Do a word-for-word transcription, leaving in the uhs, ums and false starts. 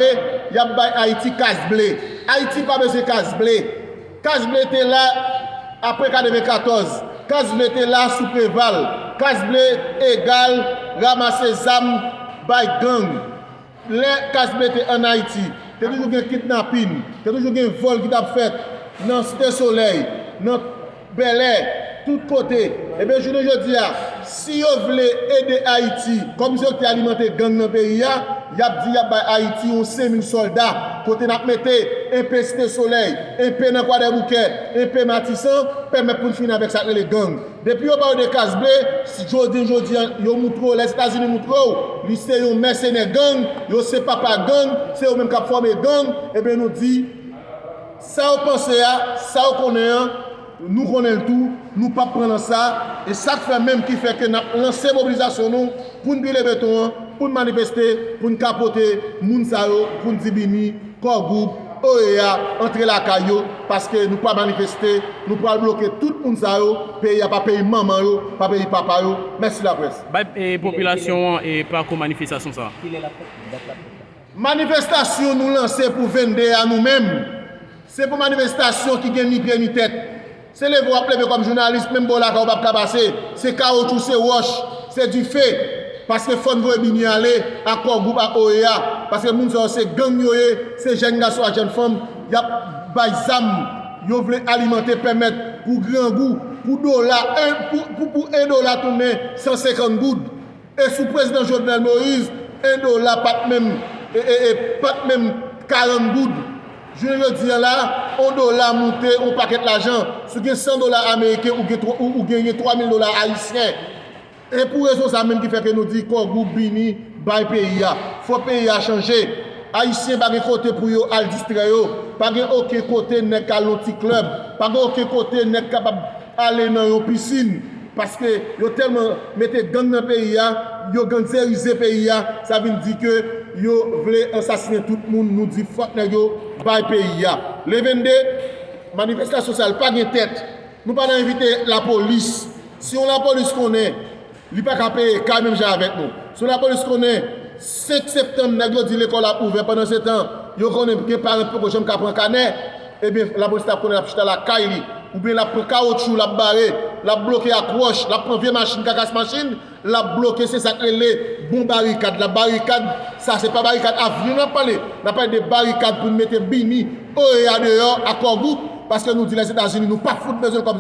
y ap bay Ayiti kaz ble. Ayiti pa bezwen kaz ble. Kaz ble te la apre katrevenkatòz. Kaz ble te la sou Preval. Kaz ble egal ranmase zam bay gang. Lè kaz ble te ann Ayiti, te toujou gen kidnapin, te toujou gen vòl ki t ap fèt nan Site Solèy, nan Bèlè, tout kote. Ebyen, jounen jodi a, si yo vle ede Ayiti, kòmsi yo te alimante gang nan peyi a, y ap di y ap bay Ayiti yon senk mil sòlda, kote n ap mete enpe Site Solèy, enpe nan Kwadèboukè, enpe Matisan, pèmèt pou n fini avèk sa k rele gang. Depi yo ba yo de kaz ble, si jodi, jodi a, yo moutre w, Lèzetazini moutre w, li se yon mèsenè gang, yo se papa gang, se yo menm k ap fòme gang, ebyen nou di, sa w panse a, sa w konnen an, nou konnen l tou, nou p ap pran nan sa, e sa k fè menm ki fè ke n ap lanse mobilizasyon nou pou n pile beton an, pou n manifeste, pou n ka pote moun sa yo, pou n di bini, Core Group, O E A, antre lakay yo, paske nou pral manifeste, nou pral bloke tout moun sa yo, peyi a pa peyi manman yo, pa peyi papa yo. Mèsi laprès. Bay e, popilasyon an e pakou manifestasyon sa a. Manifestasyon nou lanse pou vennde a nou menm. Se pou manifestasyon ki gen ni pye ni tèt. Se leve w ap leve kòm jounalis, menm bò lakay ou p ap ka pase. Se kawotchou, se wòch, se dife. Paske fò n voye bini ale ak Core Group, ak O E A. Paske moun sa yo se gang yo ye, se jèn gason ak jèn fanm, y ap bay zam, yo vle alimante, pèmèt pou grangou, pou dola, en, pou, pou, pou en dola tounen san senkant goud. E sou prezidan Jovenel Moïse, en dola pa t menm, e, e, e, pa t menm karant goud. Jounen jodi a la, on dola moute on pakèt lajan. Si w gen san dola ameriken, ou gen twa, ou, ou genyen twa mil dola ayisyen. E pou rezon sa menm ki fè ke nou di Core Group bini bay peyi a. Fò peyi a chanje. Ayisyen pa gen kote pou yo al distrè yo. Pa gen okenn kote nèg ka al nan ti klèb. Pa gen okenn kote nèg kapab ale nan yon pisin. Paske yo tèlman mete gang nan peyi a, yo gangzerize peyi a, sa vin di ke yo vle ansasinen tout moun, nou di fòk nèg yo bay peyi a. Le vennde, manifestasyon sa l pa gen tèt. Nou pa nan envite lapolis. Si yon lapolis konnen, li pa ka peye kay menm jan avèk nou. Si yon lapolis konnen, senk septanm, nèg yo di lekòl ap ouvè, pandan se tan, yo konnen gen paran ki poko janm ka pran kanè, ebyen, lapolis la konnen l ap chita lakay li. Oubyen l ap pran kawotchou, l ap bare, l ap bloke ak wòch, l ap pran vye machin, kakas machin, l ap bloke, se sa k rele bon barikad. La barikad, sa se pa barikad avni n ap pale. N ap pale de barikad pou n mete bini, O E A deyò, ak Core Group, paske nou di Lèzetazini, nou pa fout bezwen l kòm